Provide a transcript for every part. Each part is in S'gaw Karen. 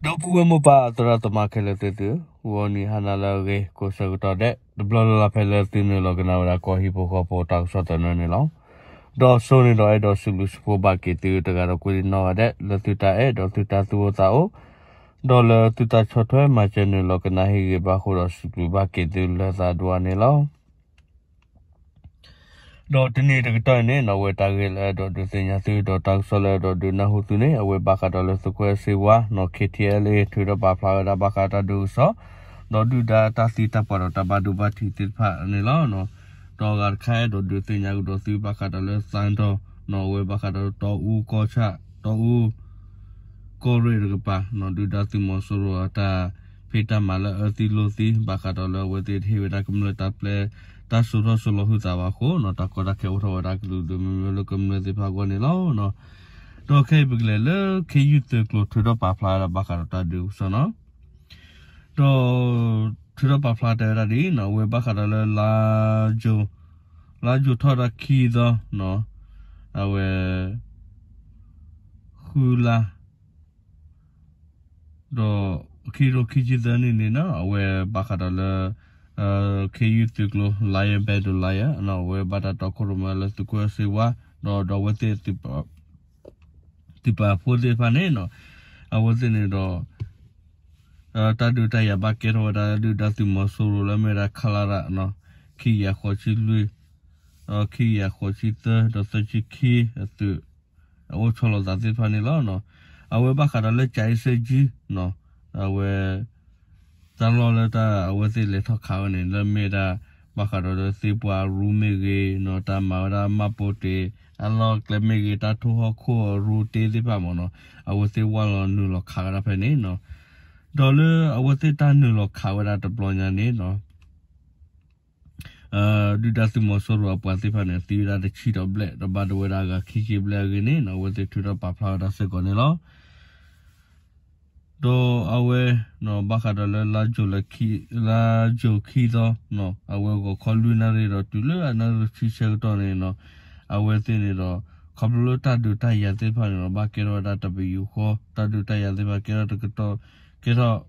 ဒီပုၢ်ဝဲၢ်မိၢ်ပၢ်သရၣ်သမါခဲလၢာ်သ့ၣ်သုဧၢ, ဂီၤနံၤဟါနၤလၢအဂ့ၤ ကိးဆၢကတီၢ်ဒဲး တဘျီလၢ်လၢ်ဖဲလၢသုနုာ်လီၤကနၣ်ဝဲဒၣ်ကီၢ်ဟံၣ်ဖိဃီဖိတၢ်ကစီၣ်သနၢၣ်န့ၣ်လီၤ. ဒီးစိန့ၣ်ဒီးအဲၣ်ဒိးစံးဘျုးစံးဖှိၣ်ဘၣ်က့ၤသုတဂၤဒီးကွ့ၢ်နီၢ်ဂၤဒဲး လၢသုတၢ်အဲၣ်ဒီးသုတၢ်သူၣ်အိၣ်သးအိၣ် ဒီးလၢသုတၢ်ဆီၣ်ထွဲမၤစၢၤနုာ်လီၤကနၣ်ဟ့ၣ်ဂ့ၤဘၣ်အဃိဒီး စံးဘျုးဘၣ်က့ၤသုလၢသးဒိၣ်အါန့ၣ်လီၤ. ဒီးတနံၤတကတီၢ်အံၤန့ၣ်နီၣ် အဝဲတၢ်ဂ့ၢ်လၢအဲၣ်ဒိးဒုးသ့ၣ်ညါသု ဒီးတၢ်ကစီၣ်လၢအဲၣ်ဒိးဒုးနၢ်ဟူသုန့ၣ် အဝဲဘၣ်ဃးဒီးလၢသုးခိၣ်အဲၣ်စ့ဝါနီၣ် ခ့ထံအဲလ်အ့ ထုးထီၣ်ပာ်ဖျါဝဲဒၣ်ဘၣ်ဃးတၢ်ဒုးကစီၣ် ဒီးဒုၣ်ဒါတၢ်သံတၢ်ပှၢ်ဒီးတၢ်ဘၣ်ဒိဘၣ်ထံးသ့ၣ်တဖၣ်န့ၣ်လီၤ. ဒီးအဂၤတခါအဲၣ်ဒိးဒုးသ့ၣ်ညါကဒီးသုဘၣ်ဃးဒီးလၢသၣ်တီၣ်နီၣ် အဝဲဘၣ်ဃးဒီးတီအူကီၢ်ဆၣ် တီအူ ကီၢ်ရ့ၣ်တကပၤနီၣ် ဒုၣ်ဒါသုးမီၤစိရိၤအတၢ်ဖံးတၢ်မၤလၢအၢသံလိာ်သံ ဘၣ်ဃးဒီးလၢအဝဲသ့ၣ်တဟ့ၣ်ဝဲဒၣ်ကမျၢၢ်တၢ်ပျဲ တၢ်စိာ်ထီၣ်စိာ်လီၤဟုသးဘၣ်အဃိနီၣ် တၢ်ကီတၢ်ခဲအိၣ်ထီၣ်ဝဲဒၣ်ကလုာ်ကလုာ်မ့မ့ၢ်လၢကမျၢၢ်သ့ၣ်တဖၣ်အဂီၢ်န့ၣ်လီၤ. ဒီးခဲအံၤပကလဲၤလၢခ့ယုၢ်သုးကျိၤ ထုးထီၣ်ပာ်ဖျါဝဲဒၣ်ဘၣ်ဃးဒီးတၢ်ဒုးကစီၣ်နီၣ် ဒီး ထုးထီၣ်ပာ်ဖျါတဲဝဲဒၣ်ဒ်အံၤနီၣ် အဝဲဘၣ်ဃးဒီးလၢ လါ ယူၤထီၣ်တၢ်ခံသီနီၣ် အဝဲ ဃုလါ ဒီး ခံကထိခံဆံသၢနံၣ်န့ၣ်နီၣ် အဝဲဘၣ်ဃးဒီးလၢ ခ့ယုၢ်သုးကျိၤ Lion Battalion အဝဲဘၣ်တၢ်တီခိၣ်ရိၣ်မဲလၢသုးခိၣ်အဲၣ်စ့ဝါ ဒီးဒီးအဝဲသ့ၣ် သုးပာ်ဖှိၣ်သ့ၣ်တဖၣ်န့ၣ်နီၣ် အဝဲသ့ၣ်န့ၣ်ဒီး တၢ်ဒုးတၢ်ယၤဘၣ်ကဲထီၣ်ဝဲဒၣ်လၢဒုၣ်ဒါသုးမီၤစိရိၤလၢမ့ၢ်ဝဲဒၣ် ခလရ ခံကယၤဃိးဆံလွံၢ် ဒီးခံကယၤဃိးဆံသၢဒီးသၢဆံခံအသုး အအိၣ်ဆီလီၤသးသ့ၣ်တဖၣ်န့ၣ်လီၤ. အဝဲဘၣ်ဃးဒီးလၢ ကၠၤအ့စ့ကၠံ အဝဲ တၢ်လီၢ်လၢတၢ်အဝဲသ့ၣ်လဲၤထီၣ်ခးဝဲန့ၣ် လၢမ့ၢ်ဒၣ် ဘၣ်ဃးဒီးလၢသ့ၣ်ပှၢ်ရူမ့ၢ်ဂ့ၤနီၣ် တၢ်မၤဝဲဒၣ်မှတ်ပုံတင် အလီၢ်ကျဲမ့ၢ်ဂ့ၤ တၢ်ထိၣ်ဟီၣ်ခိၣ်ရူတ့သ့ၣ်တဖၣ်မ့ၢ်နီၣ် အဝဲသ့ၣ်ဝၢ်လီၤနုာ်လီၤခးဝဲဒၣ်ဖဲန့ၣ်နီၣ် ဒီးလၢအဝဲသ့ၣ်တၢ်နုာ်လီၤခးဝဲဒၣ်တဘျီညါန့ၣ်နီၣ် ဒုၣ်ဒါသုးမီၤစိရိၤအပှၤသ့ၣ်တဖၣ်န့ၣ် သံဝဲဒၣ်တဆံဒီးဘျဲၣ် ဒီးဘၣ်ဒိဝဲဒၣ်အဂၤခံဆံဘျဲၣ်အဂ့ၢ်န့ၣ်နီၣ် အဝဲသ့ၣ်ထုးထီၣ်ပာ်ဖျါဝဲဒၣ်စ့ၢ်ကီးန့ၣ်လီၤ. ဒီးအဝဲ ဘၣ်ဃးဒီးလၢ လါယူၤခံသီ အဝဲဂီၤခီလွံၢ်နၣ်ရံၣ်ဒီးတုၤလၢအနၣ်ရံၣ်ဆံဆၢကတီၢ်န့ၣ်နီၣ် အဝဲသ့ၣ်န့ၣ်ဒီး ခီဖျိလၢတၢ်ဒုးတၢ်ယၤသ့ၣ်တဖၣ်န့ၣ်ဒီး ဘၣ်ကဲထီၣ်ဝဲဒၣ်တပယူာ်ဃီ တၢ်ဒုးတၢ်ယၤသ့ၣ်တဖၣ်ကဲထီၣ်တကတီၢ် ကဲထီၣ်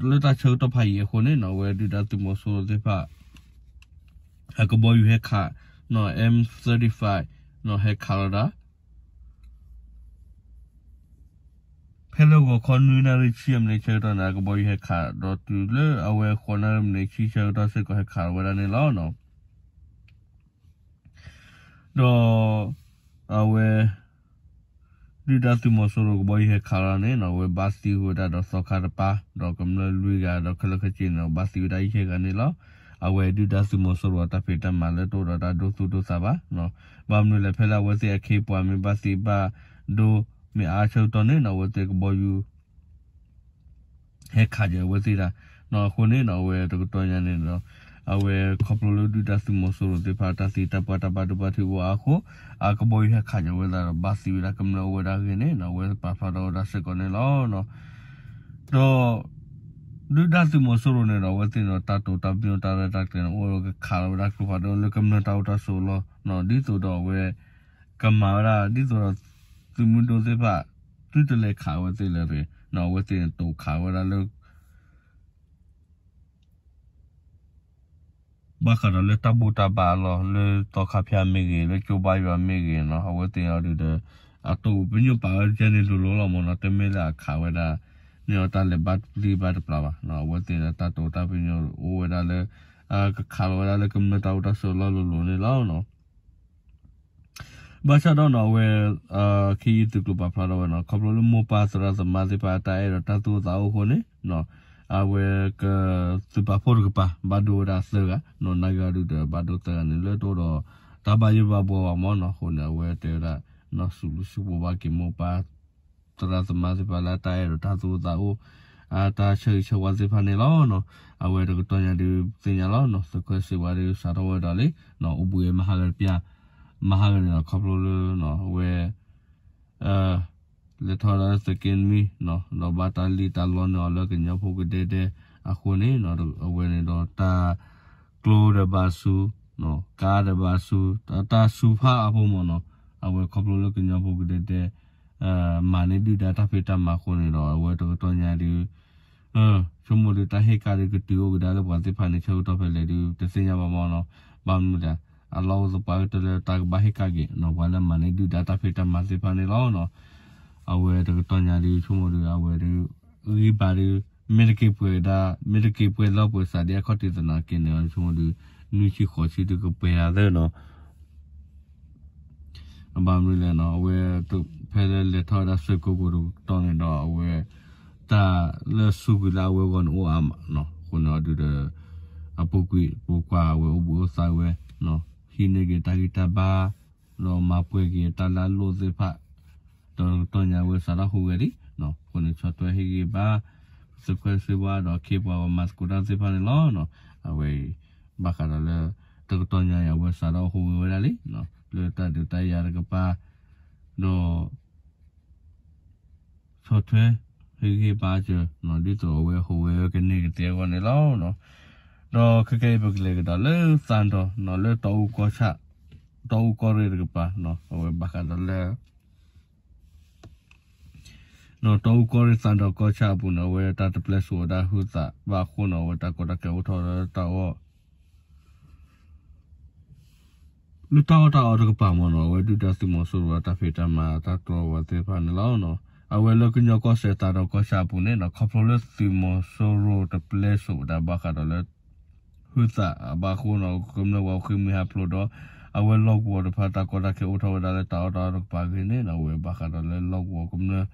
လၢတၢ်ဆၢကတီၢ်ဖးယံာ်အဃိန့ၣ်နီၣ် အဝဲဒုၣ်ဒါသုးမီၤစိရိၤသ့ၣ်တဖၣ် အကဘီယူၤဟဲခးနီၣ် M thirty-five နီၣ်ဟဲခးလီၤဒၣ် ဖဲလၢဂီၤခီနွံနၣ်ရံၣ်ဆံမံးနံးဆၢကတီၢ်န့ၣ် အကဘီယူၤဟဲခး ဒီးတုၤလၢအဝဲဃိးနၣ်ရံၣ်မံးနံးဆံဆၢကတီၢ်စ့ၢ်ကီးဟဲခးလီၤဝဲဒၣ်န့ၣ်လီၤ. ဒီး အဝဲ ဒုၣ်ဒါသုးမီၤစိရိၤကဘီယူၤဟဲခးလီၤန့ၣ်နီၣ် အဝဲဘၣ်သံဝဲဒၣ်ဒီးသီခါတပၤ ဒီးကမျၢၢ်လွံၢ်ဂၤ ဒီးခဲလၢာ်ခဲဆ့န့ၣ် ဘၣ်သံဝဲဒၣ်ယဲၢ်ဂၤန့ၣ်လီၤ. အဝဲဒုၣ်ဒါသုးမီၤစိရိၤအတၢ်ဖံးတၢ်မၤလၢတအိၣ်ဒီးတၢ်ဒိသူၣ်ဒိသးဘၣ် ဘၣ်မနုၤလဲၣ်ဖဲလၢအဝဲသ့ၣ်အခ့အပှၤမ့ၢ်ဘၣ်သံဘၣ်ဒိမ့ၢ်အါဆၢကတီၢ်န့ၣ်နီၣ် အဝဲသ့ၣ်ကဘီယူၤ ဟဲခးက့ၤအဝဲသ့ၣ်ဒၣ် အဃိန့ၣ်နီၣ် အဝဲတကတီၢ်ညါန့ၣ်ဒီး အဝဲခီဖျိလၢဒုၣ်ဒါသုးမီၤစိရိၤသ့ၣ်တဖၣ် တၢ်သံတၢ်ပှၢ်တၢ်ဘၣ်ဒိဘၣ်ထံးအိၣ်အါအဃိ အကဘီယူၤဟဲခးက့ၤဝဲဒၣ်ဒီး ဘၣ်သံဝဲဒၣ်ကမျၢၢ်အိၣ်ဝဲဒၣ်အဂ့ၢ်န့ၣ်နီၣ် အဝဲပာ်ဖျါထီၣ်ဝဲဒၣ်စ့ၢ်ကီးန့ၣ်လီၤ. ဒီး ဒုၣ်ဒါသုးမီၤစိရိၤန့ၣ်ဒီး အဝဲသ့ၣ်န့ၣ်ဒီး တၢ်တိာ်တၢ်ပညိၣ်တၢ်ရဲၣ်တၢ်ကျဲၤန့ၣ် အိၣ်ဒီးကခးလီၤဝဲဒၣ်ကျိဖးဒိၣ်လၢကမျၢၢ်တၢ်အိၣ်တၢ်ဆိးအလီၢ် ဒ်သိးဒီးအဝဲ ကမၤဝဲဒၣ် ဒ်သိးဒီး သုးမုၢ်ဒိၣ်သ့ၣ်တဖၣ် သုတလဲၤခးဝဲသ့ၣ်လၢၤတဂ့ၤ အဝဲသ့ၣ်န့ၣ်တိာ်ခးဝဲဒၣ်လၢ ဘၣ်ဃးဒီးလၢတၢ်ဘူၣ်တၢ်ဘါအလီၢ် လၢသီခါဖၠၣ်မ့ၢ်ဂ့ၤ လၢကၠိဘါယွၤမ့ၢ်ဂ့ၤနီၣ် အဝဲသ့ၣ်အံၤဒီး အတိာ်ပညိၣ်ပာ်ဝဲဒ်န့ၣ်လိၤလိၤလီၤမ့ၢ်နီၣ် တမ့ၢ်လၢအခးဝဲဒၣ် န့ၣ်အတၢ်လဲၤဘါတပျံၤဘါတပျၢ်ဘၣ် အဝဲသ့ၣ်န့ၣ် တၢ်တိာ်တၢ်ပညိၣ်အိၣ်ဝဲဒၣ်လၢ ကခးလီၤဝဲဒၣ်လၢကမျၢၢ်တၢ်အိၣ်တၢ်ဆိးအလီၢ်လိၤလိၤန့ၣ်လီၤ. ဘၣ်ဆၣ်ဒီးနီၣ် အဝဲ ခ့ယုၢ်သုးကျိၤပာ်ဖျါထီၣ်ဝဲနီၣ် ခီဖျိလၢမိၢ်ပၢ်သရၣ်သမါသ့ၣ်တဖၣ်အတၢ်အဲၣ်ဒီးတၢ်သူၣ်အိၣ်သးအိၣ်အဃိန့ၣ် အဝဲက သုးပာ်ဖှိၣ်တကပၤ ဘၣ်ဒိဝဲဒၣ်သၢဂၤ နီၢ်နၢ်ဂ့ၤအီၤဒုးဒီးဘၣ်ဒိသၢဂၤန့ၣ် လၢတအိၣ်ဒီး တၢ်ဘၣ်ယိၣ်ဘၣ်ဘှီဘၣ်မ့ၢ်နီၣ် အဃိန့ၣ် အဝဲတဲဝဲဒၣ် နီၢ်စူးလူၤစူးဘှီဘၣ်က့ၤမိၢ်ပၢ် သရၣ်သမါသ့ၣ်တဖၣ်လၢအတၢ်အဲၣ်ဒီးတၢ်သူၣ်အိၣ်သးအိၣ် အတၢ်ဆၢဂ့ၤဆၢဝါသ့ၣ်တဖၣ်န့ၣ်လီၤ. အဝဲတကတီၢ်ညါဒုးသ့ၣ်ညါလီၤ သုးခိၣ်စ့ဝါဒုးစးထီၣ်ဝဲဒီးလံ အိၣ်ဘှံးဝဲမဟါဂၤတပျၢ် မဟါဂၤန့ၣ်ဒီး ခီဖျိလၢ အဝဲ လဲၤထီၣ်ဒၣ်လၢသုးက့နွံ ဒီးဘၣ်တၢ်လံၣ်တၢ်လီန့ၢ်အီၤလၢကညီဖိကဒဲဒဲအဃိန့ၣ် အဝဲန့ၣ်ဒီးတၢ်ကျိဒီးဘၣ်ဆူ ကါဒီးဘၣ်ဆူ တၢ်ဆူဖးအဖိမ့ၢ်နီၣ် အဝဲခီဖျိလၢကညီဖိကဒဲဒဲ မၤန့ၢ်ဒုၣ်ဒါတၢ်ဖံးတၢ်မၤအဃိန့ၣ်ဒီး အဝဲတကတီၢ်ညါဒုး ဆိကမိၣ်ဒုး တၢ်ဟ့ၣ်ကၣ်ဒုးကတုၤအိၣ်ကဒါလၢပှၤသ့ၣ်တဖၣ်န့ၣ် ဆၢကတီၢ်ဖဲလဲၣ်ဒုး တသ့ၣ်ညါဘၣ်မ့ၢ်နီၤ. ဘၣ်မနုၤလဲၣ် အလီၢ်အိၣ်သပှၢ်ကတၢၢ်လၢတၢ်ကဘၣ်ဟ့ၣ်ကၣ်က့ၤနီၤ ပှၤလၢမၤန့ၢ်ဒုၣ်ဒါတၢ်ဖံးတၢ်မၤသ့ၣ်တဖၣ်န့ၣ်လီၤနီၤ. အဝဲတကတီၢ်ညါဒုး ဆိကမိၣ်ဒုး အဝဲဒုး ဂံၢ်ဘါဒုး မ့ၢ်တက့ၤပှဲၤဒၣ် မ့ၢ်တက့ၤပှဲၤလၢပှဲၤစးဒ်အခီၣ်ထံးသနာ်က့န့ၣ် ဆိကမိၣ်ဒုး နွံဆံဃိးဆံဒုးကပှဲၤဒၣ်သၢနီၤ. ဘၣ်မနုၤလဲၣ်နီၤ အဝဲ ဖဲလၢလဲၤထီၣ်ဝဲဒၣ်စ့ၢ်ကီးကိးတကတီၢ်န့ၣ်ဒီး အဝဲ တၢ်လၢစူးကွံာ်လၢအဝဲအဂီၢ်န့ၣ်အိၣ်အါမးနီၤ. အဃိန့ၣ်အဒုးဒီး အပူၤကွံာ်ပိာ်ခွါအဝဲအိၣ်ဘှံးအိၣ်သါဝဲ ဟံးန့ၢ်က့ၤတၢ်ဂံၢ်တၢ်ဘါ ဒီးမၤပှဲၤက့ၤတၢ်လၢအလိၣ်သ့ၣ်တဖၣ် ဒီးတကတီၢ်ညါအဝဲစးထီၣ်ဟူးဂဲၤလံနီၤ. အဃိန့ၣ်ဆီၣ်ထွဲဟ့ၣ်ဂံၢ်ဘါ သုးခွဲးစ့ဝါဒီးခ့ပှၤပှၤမၤသကိးတၢ်သ့ၣ်တဖၣ်န့ၣ်လီၤ. အဝဲအံၤ ဘၣ်ဃးဒီးလၢ တကတီၢ်ညါအံၤအဝဲစးထီၣ်ဟူးဂဲၤဝဲဒၣ်လံ လၢတၢ်ဒုးတၢ်ယၤတကပၤ ဒီး ဆီၣ်ထွဲ ဟ့ၣ်ဂံၢ်ဘါစၢၤ ဒ်သိးအဝဲဟူးဂဲၤဝဲကန့ၢ်ကသ့အဂီၢ်န့ၣ်လီၤ. ဒီးခဲကနံၣ်အံၤပကလဲၤကဒီးလၢသးဒီး လၢတီအူကီၢ်ဆၣ် တီအူကီၢ်ရ့ၣ်တကပၤ အဝဲဘၣ်ဃးဒီးလၢ တီအူကီၢ်ရ့ၣ်သးဒီးကီၢ်ဆၣ်အပူၤန့ၣ် အဝဲတၢ်တပျဲၢ်စိာ်ဝဲဒၣ်ဟုသးဘၣ်အဃိန့ၣ် အဝဲတၢ်ကီတၢ်ခဲအိၣ်ထီၣ်လၢတၢ်အီၣ် လၢတၢ်အီၣ်တၢ်အီတကပၤမ့ၢ်နီၤ အဝဲဒုၣ်ဒါသုးမီၤစိရိၤအတၢ်ဖံးတၢ်မၤတၢ်တြီဝဲသ့ၣ်တဖၣ်န့ၣ်လီၤ. အဝဲလၢကညီကီၢ်စဲၣ်သးဒီးကီၢ်ဆၣ်အပူၤန့ၣ်နီၤ ခီဖျိလၢသုးမီၤစိရိၤတပျဲၢ်စိာ်ဝဲဒၣ်ဘၣ်ဃးဒီးလၢ ဟုသးဘၣ်အဃိန့ၣ် ကမျၢၢ်ပှၤဃ့ၢ်မှံဟးဖျိးဒီး အဝဲလီၢ်ကဝီၤတဖၣ်တၢ်ကီတၢ်ခဲအိၣ်ထီၣ်ဝဲဒၣ်လၢတၢ်အီၣ်တၢ်အီတကပၤအဂ့ၢ်န့ၣ် အဝဲဘၣ်ဃးဒီးလၢလီၢ်ကဝီၤကမျၢၢ်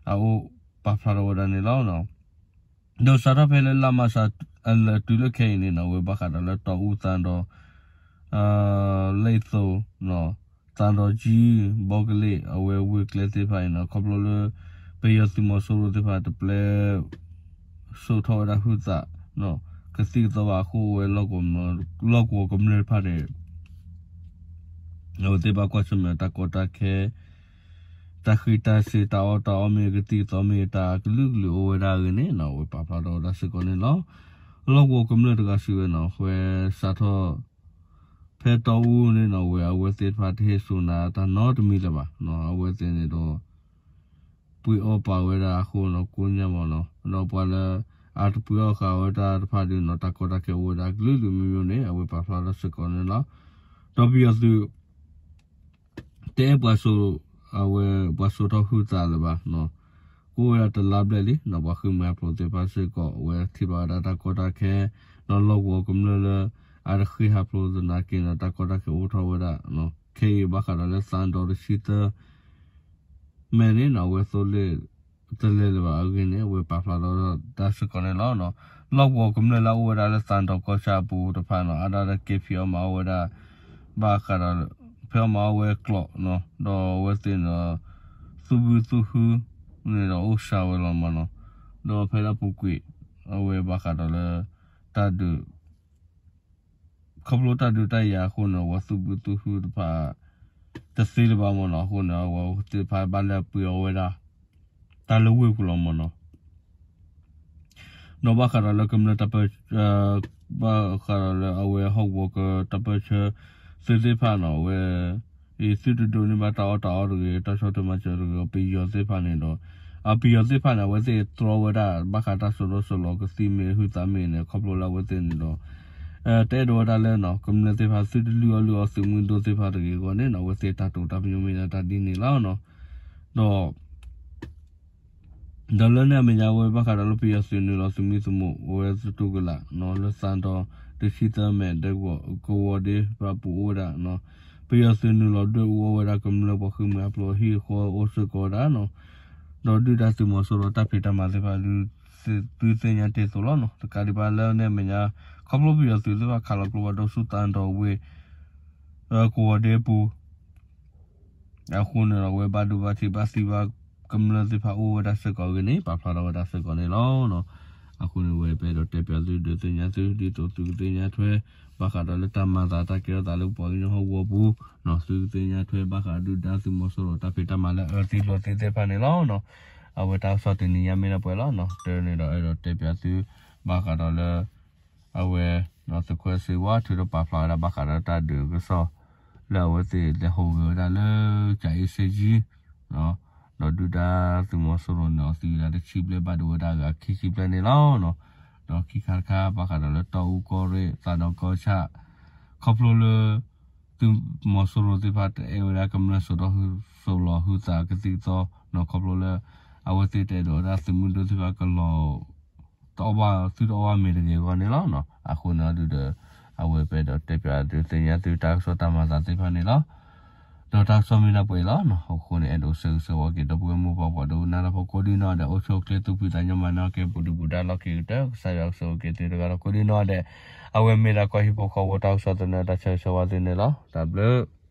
အအိၣ်ပာ်ဖျါထီၣ်ဝဲဒၣ်န့ၣ်လီၤ. ဒီးစးထီၣ်ဖဲလၢလါမးရှး အလၢာ်တုၤလၢခဲအံၤန့ၣ်နီၤ အဝဲဘၣ်ဃးဒီးလၢတီအူသးဒီး လ့ၣ်သိၤ သးဒီကၠံ ဘီကလ့ၣ် အဝဲဝ့ၢ်ကျဲသ့ၣ်တဖၣ်အံၤနီၤ ခီဖျိလၢ ပယီၤသုးမီၤစိရိၤသ့ၣ်တဖၣ်တပျဲၢ်စိာ်ထီၣ်ဝဲဒၣ်ဟုသး ကသံၣ်ကသီဘၣ်အဃိ အဝဲ လီၢ်ကဝီၤကမျၢၢ်တဖၣ်န့ၣ် အဝဲသ့ၣ်ဘၣ်ကွၢ်ဆၢၣ်မဲာ်တၢ်ကီတၢ်ခဲ တၢ်ဃံးတၢ်စ့ၤ တၢ်အီၣ်တၢ်အီမ့ၢ်ဂ့ၤ ကသံၣ်ကသီမ့ၢ်ဂ့ၤ တၢ်ကလုာ်ကလုာ်အိၣ်ဝဲဒၣ်အဂ့ၢ်န့ၣ်နီၤ အဝဲပာ်ဖျါထီၣ်ဝဲဒၣ်စ့ၢ်ကီးန့ၣ်လီၤ. လီၢ်ကဝီၤကမျၢၢ်တဂၤစံးဝဲနီၤ အဝဲစးထီၣ် ဖဲတီအူန့ၣ်နီၤ အဝဲ အဝဲသ့ၣ်တဖၣ်တဟ့ၣ်စိာ်နၤတၢ်နီတမံၤလၢၤဘၣ်နီၤ အဝဲသ့ၣ်န့ၣ်ဒီး ပှ့ၤအီၣ်ပာ်ဝဲဒၣ်အဃိနီၤ ကိးညါမ့ၢ်နီၤ ဒီးပှၤလၢ အတပှ့ၤအီၣ်ဃာ်ဝဲတၢ်တဖၣ်ဒုးနီၤ တၢ်ကီတၢ်ခဲအိၣ်ဝဲဒၣ်ကလုာ်ကလုာ်မ့ၢ်မ့ၢ်န့ၣ် အဝဲပာ်ဖျါထီၣ်စ့ၢ်ကီးန့ၣ်လီၤ. ဒီးပယီၤသုး တအဲၣ်ပှၤစိာ် အဝဲပှၤစိာ်ထီၣ်ဟုသးလၢၤဘၣ်နီၤ ကအိၣ်ဝဲဒၣ်တလါဘျဲၣ်လံနီၤ ပှၤဃ့ၢ်မှံဟးဖျိးသ့ၣ်တဖၣ်စ့ၢ်ကီး အဝဲထံၣ်ဘၣ်ဝဲဒၣ်တၢ်ကီတၢ်ခဲ ဒီးလီၢ်ကဝီၤကမျၢၢ်လၢ အတဃ့ၢ်ဟးဖျိးသနာ်က့နီၤ တၢ်ကီတၢ်ခဲအိၣ်ထီၣ်ဝဲဒၣ် ခဲအံၤဘၣ်ဃးဒီးလၢသးဒီတဆံသၢ မဲာ်န့ၣ်နီၤ အဝဲသိလ့ၣ် တလဲၤလၢၤဘၣ်အဂ့ၢ်န့ၣ် အဝဲပာ်ဖျါထီၣ်ဒၣ်စ့ၢ်ကီးန့ၣ်လီၤ. လီၢ်ကဝီၤကမျၢၢ်လၢအအိၣ်ဝဲဒၣ်လၢသးဒီကီၢ်ဆၣ်အပူၤတဖၣ်နီၤ အါဒၣ်တက့ၢ်ဖံးအီၣ်မၤအီၣ်ဝဲဒၣ် ဘၣ်ဃးဒီး ဖံးအီၣ်မၤအီၣ်ဝဲကျိးနီၤ ဒီးအဝဲသ့ၣ်န့ၣ်ဒီး သူၣ်ဘုသူၣ်ဟုန့ၣ်ဒီးအိၣ်စှၤဝဲလီၤမ့ၢ်နီၤ ဒီးဖဲဒၣ်ပူၤကွံာ် အဝဲဘၣ်ဃးဒီးလၢ တၢ်ဒုး ခီဖျိတၢ်ဒုးတၢ်ယၤအဃိန့ၣ် အဝဲသူၣ်ဘုသူၣ်ဟုတဖၣ် တသ့လၢၤဘၣ်မ့ၢ်နီၤ အဃိန့ၣ် အဝဲသ့ၣ်တဖၣ်ဘၣ်လဲၤပှ့ၤအီၣ်ဝဲဒၣ် တၢ်လၢဝ့ၢ်ပူၤလီၤမ့ၢ်နီၤ ဒီးဘၣ်ဃးဒီးလၢကမျၢၢ်တၢ်ပၢ ဘၣ်ဃးဒီးလၢအဝဲဟီၣ်ကဝီၤကတၢ်ပၢဆှၢ သုးသ့ၣ်တဖၣ်နီၤ အဝဲ အံၤသုတဒိးန့ၢ်ဘၣ်တၢ်အီၣ်တၢ်အီတဂ့ၤ တၢ်ဆီၣ်ထွဲမၤစၢၤတဂ့ၤ ပယီၤသ့ၣ်တဖၣ်န့ၣ်ဒီး အပယီၤသ့ၣ်တဖၣ်န့ၣ် အဝဲသ့ၣ်တြီဝဲဒၣ် ဘၣ်ဃးတၢ်စိာ်ဒီးစိာ်လီၤကသံၣ်မ့ၢ်ဟုသးမ့ၢ်န့ၣ် ခီဖျိလၢအဝဲသ့ၣ်န့ၣ်ဒီး တအဲၣ်ဒိးဝဲဒၣ်လၢ ကမျၢၢ်သ့ၣ်တဖၣ် သုတလုၢ်အီၣ်လုၢ်အီသုးမုၢ်ဒိၣ်သ့ၣ်တဖၣ်တဂ့ၤအဂီၢ်န့ၣ်နီၤ အဝဲသ့ၣ်တၢ်တိာ်တၢ်ပညိၣ်မ့ၢ်ဒၣ်တၢ်ဒ်န့ၣ်လီၤ. ဒီး ဒီးလၢန့ၣ်အမဲာ်ညါဝဲဘၣ်ဃးဒီးလၢပယီၤသုးနုာ်လီၤသုးမုၢ်သမိး အဝဲသတူၢ်ကလာ်နီၤ လၢသးဒီတဆံသၢမဲာ် ဒဲကဝီၤဒ့ပူၤအိၣ်ဝဲဒၣ်နီၤ ပယီၤသုးနုာ်လီၤဒွဲၣ်အူအီၣ်ဝဲဒၣ်ကမျၢၢ်ပှၤဃ့ၢ်မှံဟးဖျိးအဟံၣ်အဃီအိၣ်စ့ၢ်ကီးဝဲဒၣ်နီၤ ဒီးဒုၣ်ဒါသုးမီၤစိရိၤတၢ်ဖံးတၢ်မၤသ့ၣ်တဖၣ် သုသ့ၣ်ညါတ့ၢ်သိးလီၤနီၤ တကးဒံးဘၣ်လၢန့ၣ်အမဲာ်ညါ ခီဖျိပယီၤသုးသ့ၣ်တဖၣ်ခးလီၤကျိဖးဒိၣ်ဆူသးဒီဝ့ၢ် ကဝီၤဒ့ပူၤ အဃိန့ၣ်ဒီး အဝဲဘၣ်ဒိဘၣ်ထံးဘၣ်သံဘၣ်ကမျၢၢ်သ့ၣ်တဖၣ်အိၣ်ဝဲဒၣ်စ့ၢ်ကီးအဂ့ၢ်န့ၣ် ပာ်ဖျါထီၣ်ဝဲဒၣ်စ့ၢ်ကီးန့ၣ်လီၤ. အဃိန့ၣ် ဝဲပအဲၣ်ဒိးတဲပၠးသုဒုးသ့ၣ်ညါသု ဒ်သိးသုကသ့ၣ်ညါထွဲ ဘၣ်ဃးဒီးလၢတၢ်မၤသးတၢ်ကဲထီၣ်သးလၢပပှၤကညီဟီၣ်ကဝီၤပူၤ သုကသ့ၣ်ညါထွဲ ဘၣ်ဃးဒုၣ်ဒါသုးမီၤစိရိၤတၢ်ဖံးတၢ်မၤလၢအအၢသံလိာ်သံသ့ၣ်တဖၣ်န့ၣ်လီၤ. အဝဲတၢ်ကစီၣ်တနံၤညါမ့ၢ်ဒၣ်ပှဲၤလီၤ. တၢ်န့ၣ်ဒီးအဲၣ်ဒိးတဲပၠးသု ဘၣ်ဃးဒီးလၢ အဝဲ သုးခွဲးစ့ဝါထုးထီၣ်ပာ်ဖျါဝဲဒၣ်ဘၣ်ဃးဒီးတၢ်ဒုးကစီၣ် လၢအဝဲသ့ၣ်လဲၤဟူးဂဲၤဝဲဒၣ်လၢ ကၠၤအ့စ့ကၠံ ဒီး ဒီးဒုၣ်ဒါသုးမီၤစိရိၤန့ၣ် အီၤသံဝဲဒၣ်တဆံဘျဲၣ် ဘၣ်ဒိဝဲဒၣ်အဂၤခံဆံဘျဲၣ်န့ၣ်လီၤ. ဒီးခံခါတခါ ဘၣ်ဃးဒီးလၢတီအူကီၢ်ရ့ၣ် သးဒီးကီၢ်ဆၣ် ခီဖျိလၢ သုးမီၤစိရိၤသ့ၣ်တဖၣ်တအဲၣ်ဝဲဒၣ်ကမျၢၢ် စိာ်ဒီးဟုသးကသံၣ်ကသီ နီၢ် ခီဖျိလၢ အဝဲသ့ၣ်တအဲၣ်ဒိးဝဲဒၣ်သုးမုၢ်ဒိၣ်သ့ၣ်တဖၣ်ကလီၤ တအီၣ်ဘၣ်သုတအီၣ်ဘၣ်မ့ၤတဂ့ၤအဂီၢ်န့ၣ်လီၤ. အဃိန့ၣ်ဒုးဒီး အဝဲပအဲၣ်ဒိးတဲပၠးဒုးသ့ၣ်ညါသုတၢ်ကစီၣ်တၢ်မၤသးသ့ၣ်တဖၣ်န့ၣ်လီၤ. ဒီးတၢ်ကစီၣ်မ့ၢ်ဒၣ်ပှဲၤအံၤလီၤ. အဃိန့ၣ် အဲၣ်ဒိးဆၢဂ့ၤဆၢဝါက့ၤ ဒီပုၢ်ဝဲၢ်မိၢ်ပၢ်ပှၤဒိကနၣ်တၢ်ဖိကိးဒံနီၢ်ဒဲး အိၣ်ဆူၣ်အိၣ်ချ့သူၣ်ဖှံသးညီ မၤနၢၤက့ၤ ပူၤဒုၣ်ပူၤဒါ လီၢ်ခံကတၢၢ် ကစၢ်ယွၤကဆိၣ်ဂ့ၤက့ၤသုတဂၤဒီးကိးဒံနီၢ်ဒဲး. အဝဲမ့ၢ်ဒၣ်ကီၢ်ဟံၣ်ဖိဃီဖိတၢ်ကစီၣ်သနၢၣ်တၢ်ဆၢဂ့ၤဆၢဝါသုန့ၣ်လီၤ. တၢ်ဘျုး